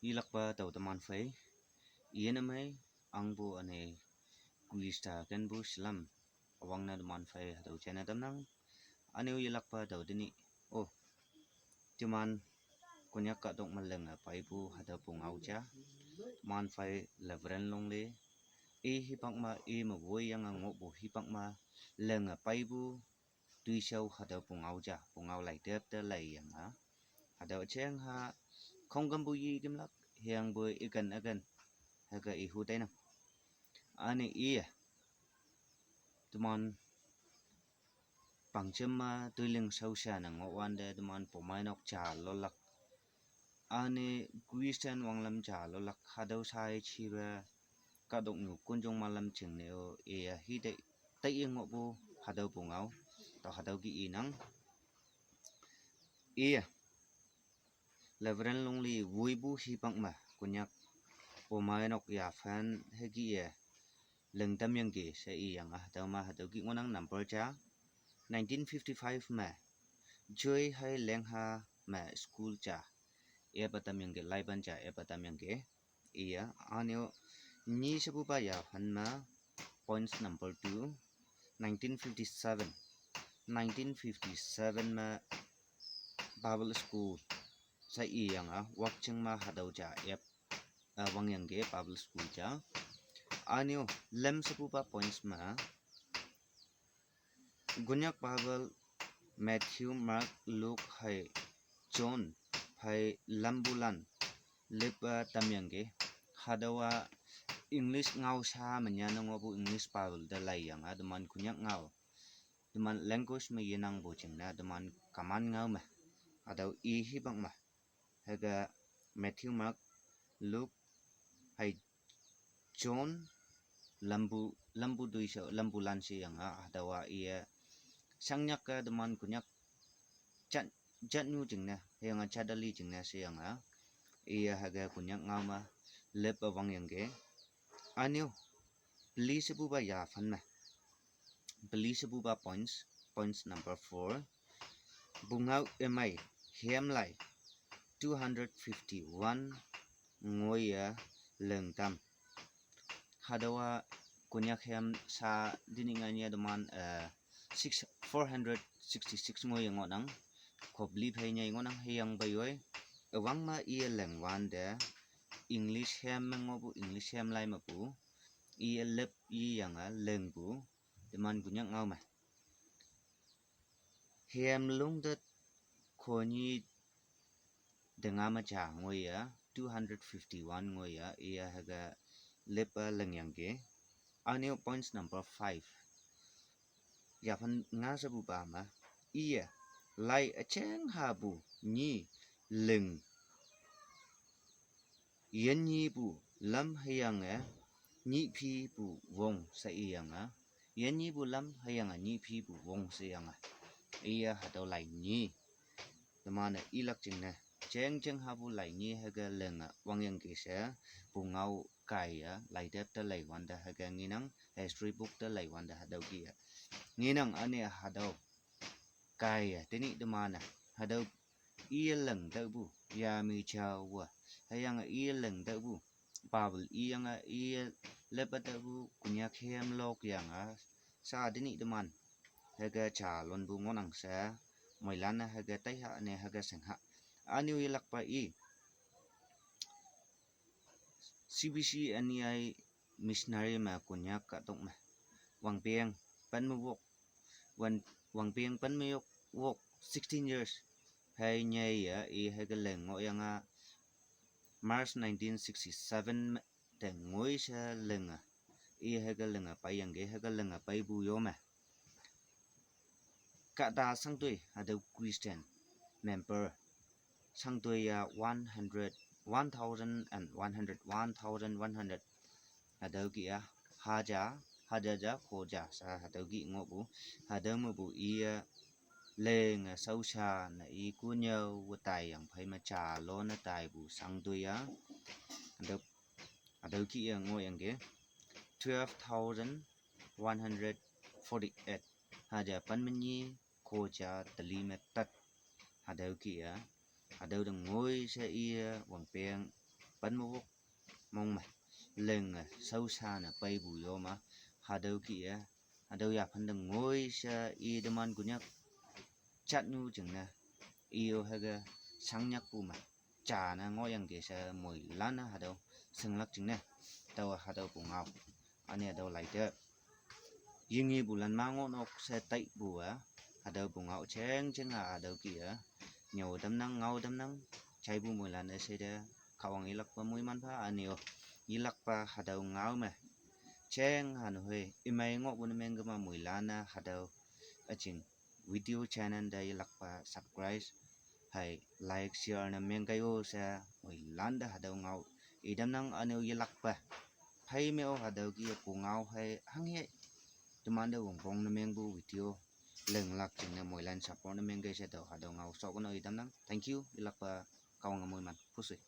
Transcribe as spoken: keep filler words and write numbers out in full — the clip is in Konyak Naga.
Yelakpa tao teman phei, iye ne mei, angpu üne Khrista kenpu salam üwangne teman phei hatüo jaine tamnang. Üne-o yelakpa tao tenyih, oh, teman Konyak kahtok me lenge peipu hatüo pungao ja, teman phei Reverend Longli, i hipak me i me woiyange ngohpu hipak me lenge peipu toishao hatüo pungao ja, pungao laitep te leiyange, hatüo jeng ha khongkümpu yi kümlak, hüyangpoi iken üken hüke ihu tainang. Üne iye teman pangjem me toiling shaosha ne ngohwante teman Bumeinok ja lolak, üne Christian wanglam ja lolak, hatüo shai jipe kahtoknyu konjong malam jingne-o iye hitei taiye ngohpu hatüo pungao, tao hatüo kih inang. Iye Reverend Longli woipu hipak me Konyak Bumeinok yaphan hükih-e lingtamyangki she iyange, hatüo me hatüo kih ngohnang. Number ja, nineteen fifty-five me Joi hei Lengha me school ja epa tamyangki, laipan ja epa tamyangki. Iye, üne-o nyi shepupa yaphan me, points number two, nineteen fifty-seven, nineteen fifty-seven me Bible School she iyange Wakching me hatüo ja ep, eh, wangyangki Bible School ja. Üne-o lüm shepupa points me Konyak Bible, Matthew, Mark, Luke hei John phei lampulan lipa tamyangki. Hatüowa English ngao sha me nyanne ngohpu English Bible te leiyange teman Konyak ngao, teman language me yenangpu jingne teman common ngao me, hatüo i hipak me, hüke Matthew, Mark, Luke hei John lampu, lampu toishao, lampulan sheyange, hatüowa iye shangnyak-e teman Konyak jat, jatnyu jingne hüyange jatali jingne sheyange, iye hüke Konyak ngao me lipa wangyangki. Üne-o peli shepupa yaphan me, peli shepupa points, points number four, pungao ümei hemlai two hundred fifty-one ngoiye lingtam. Hatüowa Konyak hem sha tenyih nganye teman, eh, six, four hundred sixty-six ngoiye ngohnang. Khopli phei nyei ngohnang, hüyangpoi üwang me iye lingwante English hem me ngohpu, English hem lai mepu iye lip yiyange lingpu teman Konyak ngao me, hem lungte khonyi tenga me ja ngoiye, two hundred fifty-one ngoiye iye hüke lipa lingyangki. Üne-o points number five, yaphan nga shepupa me, iye lai üjeng hapu nyi ling yinnyipu lam hüyange nyihphipu wong she iyange, yinnyipu lam hüyange nyihphipu wong sheyange, iye hatüo lai nyi teman-e ilak jingne, jeng jeng hapu lai nyi hüke linge wangyangki she pungao kaiye laitep te leiwante hüke ngenang, history book te leiwante hatüo kih-e ngenang. Üne hatüo kaiye tenyih teman-e hatüo iye ling tüohpu yami jaowe, hüyange iye ling tüohpu Bible iyange iye lipa tüohpu Konyak hem lokyange sha tenyih teman hüke jalonpu ngohnang she, moilan-e hüke taiha ne hüke shingha. Üne-o yelakpa i C B C N E I missionary me Konyak kahtok me wangpeng pen me wok, wan-, wangpeng pen me yok wok sixteen years phei nyeiye i hüke ling ngohyange March nineteen sixty-seven me te ngoi she linge, i hüke linge peiyangki. Hüke linge peipu yo me kahta shangtoi hatüo Christian member shangtoi ya one hundred, one thousand and one hundred, one thousand one hundred, hatüo kih-a haja, haja ja, khoja sha hatüo kih ngohpu, hatüo mepu iye linge shaosha ne i kunyüowe taiyang phei me jalon ne taipu shangtoi ya, hatüo, hatüo kih-e ngohyangki twelve thousand one hundred forty-eight, haja pen me nyi, khoja teli me tat. Hatüo kih-e, hatüo te ngoi she iye wangpeng pan mewok mong me, lenge shaosha ne peipu yo me, hatüo kih-e, hatüo yaphan te ngoi she i teman Konyak jatnyu jingne, i-o hüke shangnyakpu me, ja ne ngohyangki she moilan-e hatüo shinglak jingne, tao hatüopu ngao, üne hatüo laite yingepulan ma ngohnok she taipu-a, hatüopu ngao jeng jeng-a hatüo kih-e, nyüo tamnang, ngao tamnang, jaipu moilan-e she te, Kahwang yelakpe moiman pha üne-o, yelakpa hatüo ngao me jeng hanhoi imei ngohpu ne mengkema moilan-e hatüo üjing video channel te yelakpa subscribe hei like share ne mengkei-o she, moilan te hatüo ngao i tamnang. Üne-o yelakpe phei me-o hatüo kih-e pu ngao hei hanghe teman te wongpong ne mengpu video linglak jingne moilan support ne mengkei she tao hatüo ngao shokono i tamnang. Thank you, yelakpa Kahwange moiman phusoi.